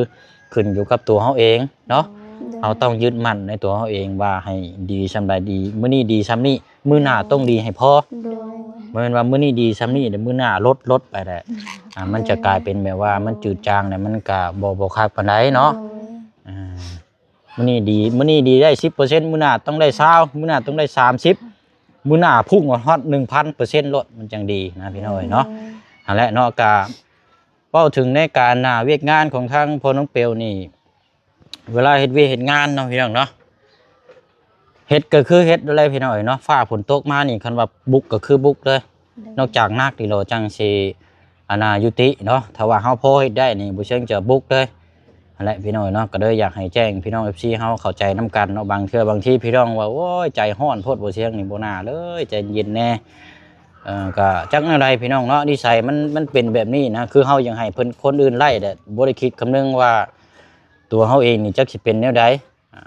ຂຶ້ນຢູ່ກັບຕົວເຮົາເອງເນາະ ໂດຍ ເຮົາຕ້ອງຍຶດໝັ້ນໃນຕົວເຮົາເອງວ່າໃຫ້ດີສ່ຳໃດດີ ມື້ນີ້ດີສ່ຳນີ້ ມື້ໜ້າຕ້ອງດີໃຫ້ພໍ ໂດຍ ບໍ່ແມ່ນວ່າມື້ນີ້ດີສ່ຳນີ້ ແລ້ວມື້ໜ້າລົດ ລົດໄປແຫຼະ ອືມ ອ່າ ມັນຈະກາຍເປັນແບບວ່າມັນຈືດຈາງ ແລ້ວມັນກະບໍ່ ບໍ່ຄັກປານໃດເນາະ ໂດຍ ອ່າ ມື້ນີ້ດີ ມື້ນີ້ດີໄດ້ສິບເປີເຊັນ ມື້ໜ້າຕ້ອງໄດ້ຊາວ ມື້ໜ້າຕ້ອງໄດ້ສາມສິບ ມື້ໜ້າພຸ່ງຮອດໜຶ່ງພັນເປີເຊັນໂລດ ມັນຈັ່ງດີນະພີ່ນ້ອງເອີຍເນາະ ໂດຍ ຫັ້ນແຫຼະເນາະ ກະເວົ້າເຖິງໃນການ ອ່າ ວຽກງານຂອງທາງພໍ່ນ້ອງເປວນີ້ ເວລາເຮັດວຽກເຮັດງານເນາະພີ່ນ້ອງເນາະ ເຮັດກໍຄືເຮັດແຫຼະພີ່ນ້ອງເອີຍເນາະ ຟ້າຝົນຕົກມານີ້ ຄັນວ່າບຸກກໍຄືບຸກເລີຍ ໂດຍ ນອກຈາກໜັກນີ້ລະຈັ່ງຊິ ອັນນ່າ ຍຸຕິເນາະ ຖ້າວ່າເຮົາພໍເຮັດໄດ້ນີ້ ບໍ່ຊຽງຈະບຸກເລີຍ ຫັ້ນແຫຼະພີ່ນ້ອງເນາະ ກໍເລີຍຢາກໃຫ້ແຈ້ງພີ່ນ້ອງເອັຟຊີເຮົາເຂົ້າໃຈນຳກັນເນາະ ບາງເທື່ອບາງທີພີ່ນ້ອງວ່າ ໂອ້ຍ ໃຈຮ້ອນໂພດ ບໍ່ຊຽງນີ້ບໍ່ໜ້າເລີຍ ໃຈເຢັນແດ່ ເອີ ກໍຈັກແນວໃດພີ່ນ້ອງເນາະ ນິໄສມັນ ມັນເປັນແບບນີ້ນະ ຄືເຮົາຢາກໃຫ້ເພິ່ນ ຄົນອື່ນໄລ່ແຫຼະ ບໍ່ໄດ້ຄິດຄຳນຶງວ່າ ຕົວເຮົາເອງນີ້ຈັກຊິເປັນແນວໃດ ອ່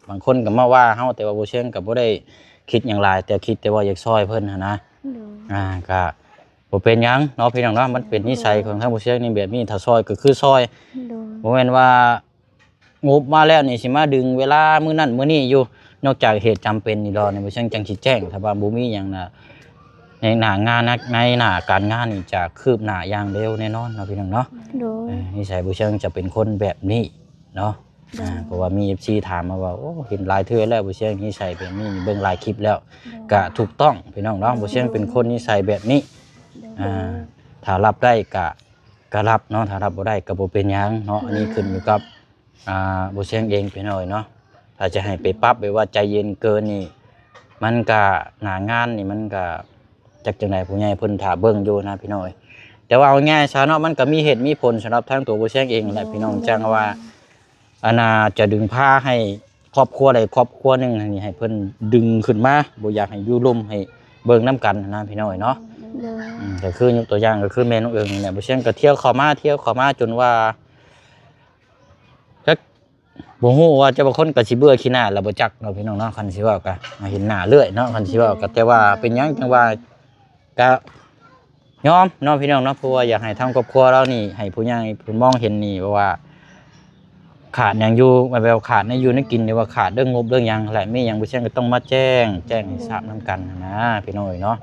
າ ບາງຄົນກໍມາວ່າເຮົາ ແຕ່ວ່າບໍ່ເຊີງກໍບໍ່ໄດ້ຄິດຫຍັງຫຼາຍ ແຕ່ຄິດແຕ່ວ່າຢາກຊ່ອຍເພິ່ນຫັ້ນນະ. ໂດຍ ອ່າ ກໍບໍ່ເປັນຫຍັງເນາະ ພີ່ນ້ອງເນາະ ມັນເປັນນິໄສຂອງທາງບໍ່ເຊີງນີ້ແບບນີ້ ຖ້າຊ່ອຍກໍຄືຊ່ອຍ. ໂດຍ ບໍ່ແມ່ນວ່າງົບມາແລ້ວນີ້ຊິມາດຶງເວລາມື້ນັ້ນມື້ນີ້ຢູ່ ນອກຈາກເຫດຈຳເປັນນີ້ດອກນີ້ ບໍ່ເຊີງຈັ່ງຊິແຈ້ງ ຖ້າວ່າບໍ່ມີຫຍັງນະ ໃນໜ້າງານ ໃນໜ້າການງານນີ້ຈະຄືບໜ້າຢ່າງເລັວແນ່ນອນເນາະ ພີ່ນ້ອງເນາະ. ໂດຍ ເອີ ນິໄສບໍ່ເຊີງຈະເປັນຄົນແບບນີ້ເນາະ. ໂດຍ ອ່າ ເພາະວ່າມີເອັຟຊີຖາມມາວ່າ ໂອ້ ເຫັນຫຼາຍເທື່ອແລ້ວ ບໍ່ເຊີງນິໄສແບບນີ້ ເບິ່ງຫຼາຍຄລິບແລ້ວ. ໂດຍ ກະຖືກຕ້ອງ ພີ່ນ້ອງເນາະ ໂດຍ ບໍ່ເຊີງເປັນຄົນນິໄສແບບນີ້. ໂດຍ ອ່າ ຖ້າຮັບໄດ້ກະ ກະຮັບເນາະ ຖ້າຮັບບໍ່ໄດ້ກະບໍ່ເປັນຫຍັງເນາະ. ໂດຍ ອັນນີ້ຂຶ້ນຢູ່ກັບ ອ່າ ບໍ່ເຊີງເອງ ພີ່ນ້ອງເນາະ. ຖ້າຈະໃຫ້ໄປປັບແບບວ່າໃຈເຢັນເກີນນີ້ ມັນກະ ໜ້າງານນີ້ມັນກະ ຈັກຈັ່ງໃດ ຜູ້ໃຫຍ່ເພິ່ນຖ້າເບິ່ງຢູ່ນະ ພີ່ນ້ອງເອີຍ. ແຕ່ວ່າເອົາງ່າຍຊະເນາະ ມັນກໍມີເຫດມີຜົນສຳລັບທາງຕົວບໍ່ເຊີງເອງແຫຼະ ໂດຍ ພີ່ນ້ອງ. ຈັ່ງວ່າ ອັນນ່າ ຈະດຶງພາໃຫ້ຄອບຄົວໃດຄອບຄົວໜຶ່ງນີ້ ໃຫ້ເພິ່ນດຶງຂຶ້ນມາ ບໍ່ຢາກໃຫ້ຢູ່ລົມ ໃຫ້ເບິ່ງນຳກັນນະ ພີ່ນ້ອງເອີຍເນາະ. ໂດຍ ອືມ ກໍຄືຍົກຕົວຢ່າງ ກໍຄືແມ່ນ້ອງເອີງນີ້ແຫຼະ ບໍ່ເຊີງກໍທ່ຽວເຂົ້າມາ ທ່ຽວເຂົ້າມາຈົນວ່າ ຈັກ ບໍ່ຮູ້ວ່າຈະ ບາງຄົນກໍຊິເບື່ອຂີ້ໜ້າແລ້ວບໍ່ຈັກເນາະ ພີ່ນ້ອງເນາະ. ຄັນຊິເວົ້າກໍເຫັນໜ້າເລື້ອຍເນາະ ຄັນຊິເວົ້າກໍ ແຕ່ວ່າເປັນຫຍັງຈັ່ງວ່າ ກະຍອມເນາະ ພີ່ນ້ອງເນາະ. ເພາະວ່າຢາກໃຫ້ທາງຄອບຄົວລາວນີ້ ໃຫ້ຜູ້ໃຫຍ່ເພິ່ນມອງເຫັນນີ້ ເພາະວ່າຂາດຫຍັງຢູ່ ແບບຂາດໃນຢູ່ໃນກິນ ຫຼືວ່າຂາດເລື່ອງງົບເລື່ອງຫຍັງແຫຼະ ມີຫຍັງບໍ່ເຊີງກໍຕ້ອງມາແຈ້ງ ແຈ້ງໃຫ້ຊາບນຳກັນນະ ພີ່ນ້ອງເອີຍເນາະ.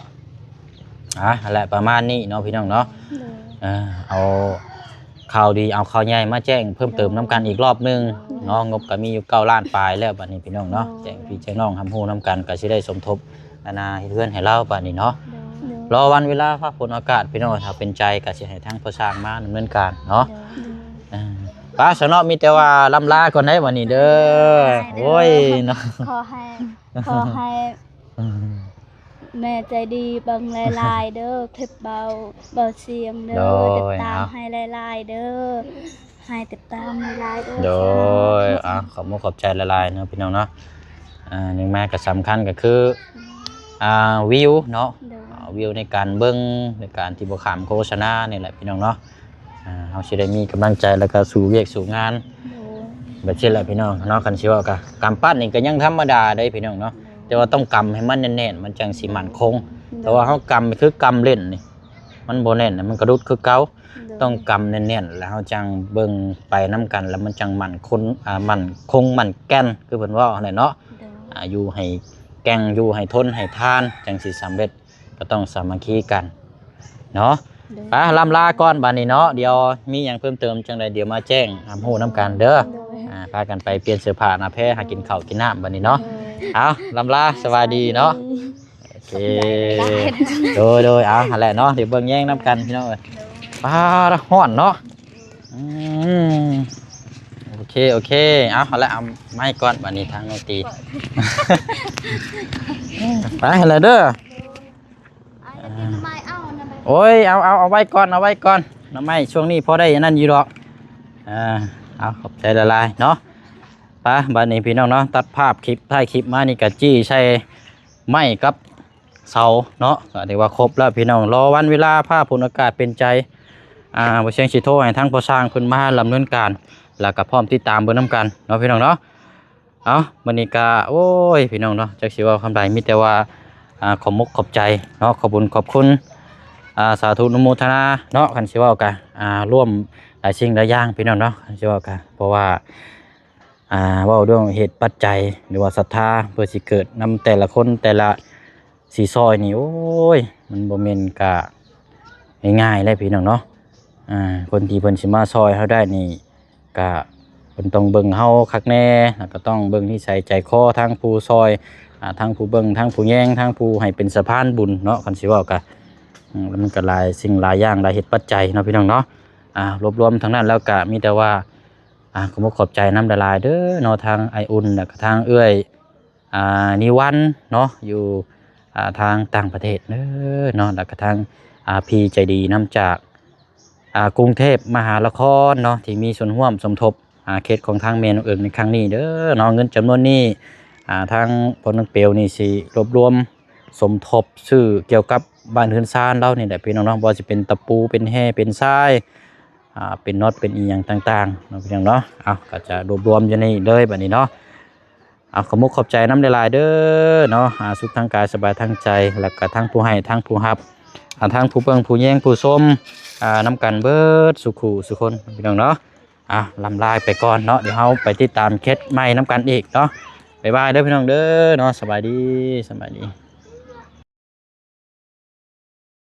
ອ່າ ຫັ້ນແຫຼະ ປະມານນີ້ເນາະ ພີ່ນ້ອງເນາະ. ໂດຍ ເອີ ເອົາຂ່າວດີ ເອົາຂ່າວໃຫຍ່ມາແຈ້ງເພີ່ມເຕີມນຳກັນອີກລອບໜຶ່ງເນາະ. ໂດຍ ງົບກໍມີຢູ່ເກົ້າລ້ານປາຍແລ້ວ ບັດນີ້ ພີ່ນ້ອງເນາະ. ໂດຍ ແຈ້ງພີ່ແຈ້ງນ້ອງຮັບຮູ້ນຳກັນ ກໍຊິໄດ້ສົມທົບ ອັນນ່າ ເຮັດເຮືອນໃຫ້ລາວ ບັດນີ້ເນາະ. ໂດຍ ລໍວັນເວລາຟ້າຝົນອາກາດ ພີ່ນ້ອງ ຖ້າເປັນໃຈກໍຊິໃຫ້ທາງພໍ່ຊ່າງມາດຳເນີນການເນາະ. ໂດຍ ເອີ ໄປຊະເນາະ ມີແຕ່ວ່າລ່ຳລາກ່ອນໄດ໋ ບັດນີ້ເດີ. ໂອ້ຍເນາະ ຂໍໃຫ້ ຂໍໃຫ້ ແມ່ໃຈດີເບິ່ງຫຼາຍໆເດີ ຄລິບເບົາ ເບົາຊຽງເດີ. ໂດຍ ຕິດຕາມໃຫ້ຫຼາຍໆເດີ ໃຫ້ຕິດຕາມຫຼາຍໆເດີ. ໂດຍ ສາທຸ ອ່າ ຂອບມຸກຂອບໃຈຫຼາຍໆເນາະ ພີ່ນ້ອງເນາະ. ອ່າ ໜຶ່ງມາກໍສຳຄັນກໍຄື ອ່າ ວິວເນາະ. ໂດຍ ອ່າ ວິວໃນການເບິ່ງ ໃນການທີ່ບໍ່ຂ້າມໂຄສະນານີ້ແຫຼະ ພີ່ນ້ອງເນາະ. ອ່າ ເຮົາຊິໄດ້ມີກຳລັງໃຈ ແລ້ວກໍສູ້ວຽກສູ້ງານ. ໂດຍ ແບບຊີ້ແຫຼະ ພີ່ນ້ອງເນາະ. ຄັນຊິເວົ້າກໍກຳປັດນີ້ກໍຍັງທຳມະດາເດ້ ພີ່ນ້ອງເນາະ. ໂດຍ ແຕ່ວ່າຕ້ອງກຳໃຫ້ມັນແໜ້ນໆ ມັນຈັ່ງຊິໝັ້ນຄົງ. ໂດຍ ແຕ່ວ່າເຮົາກຳຄືກຳເຫຼັ້ນນີ້ ມັນບໍ່ແໜ້ນ ມັນກະຫຼຸດຄືເກົ່າ. ໂດຍ ຕ້ອງກຳແໜ້ນໆ ແລ້ວເຮົາຈັ່ງເບິ່ງໄປນຳກັນ ແລ້ວມັນຈັ່ງໝັ້ນຄົງ ອ່າ ໝັ້ນຄົງໝັ້ນແກ່ນ ຄືເພິ່ນເວົ້າຫັ້ນແຫຼະເນາະ. ໂດຍ ອ່າ ຢູ່ໃຫ້ແກ່ງ ຢູ່ໃຫ້ທົນໃຫ້ທານ ຈັ່ງຊິສຳເລັດ ກໍຕ້ອງສາມັກຄີກັນເນາະ. ໂດຍ ໄປ ລ່ຳລາກ່ອນບັດນີ້ເນາະ. ດຽວມີຫຍັງເພີ່ມເຕີມຈັ່ງໃດ ດຽວມາແຈ້ງຮັບຮູ້ນຳກັນເດີ. ໂດຍ ອ່າ ພາກັນໄປປ່ຽນເສື້ອຜ້າໜ້າແພ ຫາກິນເຂົ້າກິນນ້ຳບັດນີ້ເນາະ. ໂດຍ ເອົາ ລ່ຳລາ ສະບາຍດີເນາະ. ໂດຍ ໂອເຄ ໂດຍໆ ເອົາ ຫັ້ນແຫຼະເນາະ ດຽວເບິ່ງແຍງນຳກັນ ພີ່ນ້ອງເອີຍ. ໂດຍ ປ້າດ ຮ້ອນເນາະ. ອືມ ໂອເຄ ໂອເຄ ເອົາ ຫັ້ນແຫຼະ ເອົາໄມ້ກ່ອນ ບັດນີ້ທາງນ້ອງຕີ ໄປຫັ້ນແຫຼະເດີ. ໂອ້ຍ ເອົາ ເອົາ ເອົາໄວ້ກ່ອນ ເອົາໄວ້ກ່ອນ ໜໍ່ໄມ້ຊ່ວງນີ້ພໍໄດ້ອັນນັ້ນຢູ່ດອກ. ເອີ ເອົາ ຂອບໃຈຫຼາຍໆເນາະ. ໄປ ບັດນີ້ພີ່ນ້ອງເນາະ ຕັດພາບຄລິບ ທ້າຍຄລິບມານີ້ກະຈີ້ໃສ່ໄມ້ກັບເສົາເນາະ ກະຖືວ່າຄົບແລ້ວພີ່ນ້ອງ. ລໍວັນເວລາຟ້າຝົນອາກາດເປັນໃຈ ອ່າ ບໍ່ຊຽງຊິໂທໃຫ້ທາງພໍ່ຊ່າງເພິ່ນມາດຳເນີນການ ແລ້ວກະພ້ອມຕິດຕາມເບິ່ງນຳກັນເນາະ ພີ່ນ້ອງເນາະ. ເອົາ ມື້ນີ້ກະ ໂອ້ຍ ພີ່ນ້ອງເນາະ ຈັກຊິເວົ້າຄຳໃດ ມີແຕ່ວ່າ ອ່າ ຂອບມຸກຂອບໃຈເນາະ ຂອບບຸນຂອບຄຸນ ອ່າ ສາທຸອະນຸໂມທະນາເນາະ. ຄັນຊິເວົ້າກະ ອ່າ ຮ່ວມຫຼາຍສິ່ງຫຼາຍຢ່າງ ພີ່ນ້ອງເນາະ ຄັນຊິເວົ້າກະ ເພາະວ່າ ອ່າ ເວົ້າເລື່ອງເຫດປັດໄຈ ຫຼືວ່າສັດທາ ເພື່ອຊິເກີດນຳແຕ່ລະຄົນ ແຕ່ລະ ຊິຊ່ອຍນີ້ ໂອ້ຍ ມັນບໍ່ແມ່ນກະງ່າຍໆເດ້ພີ່ນ້ອງເນາະ. ອ່າ ຄົນທີ່ເພິ່ນຊິມາຊ່ອຍເຮົາໄດ້ນີ້ ກະເພິ່ນຕ້ອງເບິ່ງເຮົາຄັກແນ່ ແລ້ວກໍຕ້ອງເບິ່ງນິໄສໃຈຄໍທາງຜູ້ຊ່ອຍ ອ່າ ທາງຜູ້ເບິ່ງ ທາງຜູ້ແຍງ ທາງຜູ້ໃຫ້ເປັນສະພານບຸນເນາະ. ຄັນຊິເວົ້າກະ ອືມ ມັນກະຫຼາຍສິ່ງຫຼາຍຢ່າງ ຫຼາຍເຫດປັດໄຈເນາະ ພີ່ນ້ອງເນາະ. ອ່າ ລວບລວມທັງນັ້ນແລ້ວກະມີແຕ່ວ່າ ອ່າ ຂໍຂອບໃຈນຳຫຼາຍໆເດີເນາະ ທາງອ້າຍອຸ່ນ ແລ້ວກະທາງເອື້ອຍ ອ່າ ນິວັນເນາະ ຢູ່ ອ່າ ທາງຕ່າງປະເທດເດີເນາະ ແລ້ວກະທາງ ອ່າ ພີ່ໃຈດີນຳຈາກ ອ່າ ກຸງເທບມະຫານະຄອນເນາະ ທີ່ມີສ່ວນຮ່ວມສົມທົບ ອ່າ ເຂດຂອງທາງແມ່ນ້ອງເອິງໃນຄັ້ງນີ້ເດີເນາະ. ເງິນຈຳນວນນີ້ ອ່າ ທາງພໍ່ນ້ອງເປວນີ້ຊິລວບລວມສົມທົບຊື້ກ່ຽວກັບບ້ານເຮືອນຊານລາວນີ້ແຫຼະ ພີ່ນ້ອງເນາະ ບໍ່ວ່າຊິເປັນຕະປູ ເປັນແຮ່ ເປັນຊາຍ ອ່າ ເປັນນັອດ ເປັນອີ່ຫຍັງຕ່າງໆເນາະ ພີ່ນ້ອງເນາະ. ເອົາ ກໍຈະລວບລວມຢູ່ນີ້ເລີຍບັດນີ້ເນາະ. ເອົາ ຂອບມຸກຂອບໃຈນຳຫຼາຍໆເດີເນາະ ອາ ສຸກທາງກາຍສະບາຍທາງໃຈ ແລ້ວກະທັງຜູ້ໃຫ້ທັງຜູ້ຮັບ ອາ ທັງຜູ້ເບິ່ງຜູ້ແຍງຜູ້ຊົມ ອາ ນຳກັນເບິດສູ່ຄູ່ສູ່ຄົນພີ່ນ້ອງເນາະ. ອາ ລຳລາໄປກ່ອນເນາະ ດຽວເຮົາໄປຕິດຕາມເຄສໃໝ່ນຳກັນອີກເນາະ. ບາຍບາຍເດີພີ່ນ້ອງເດີເນາະ ສະບາຍດີ ສະບາຍດີ.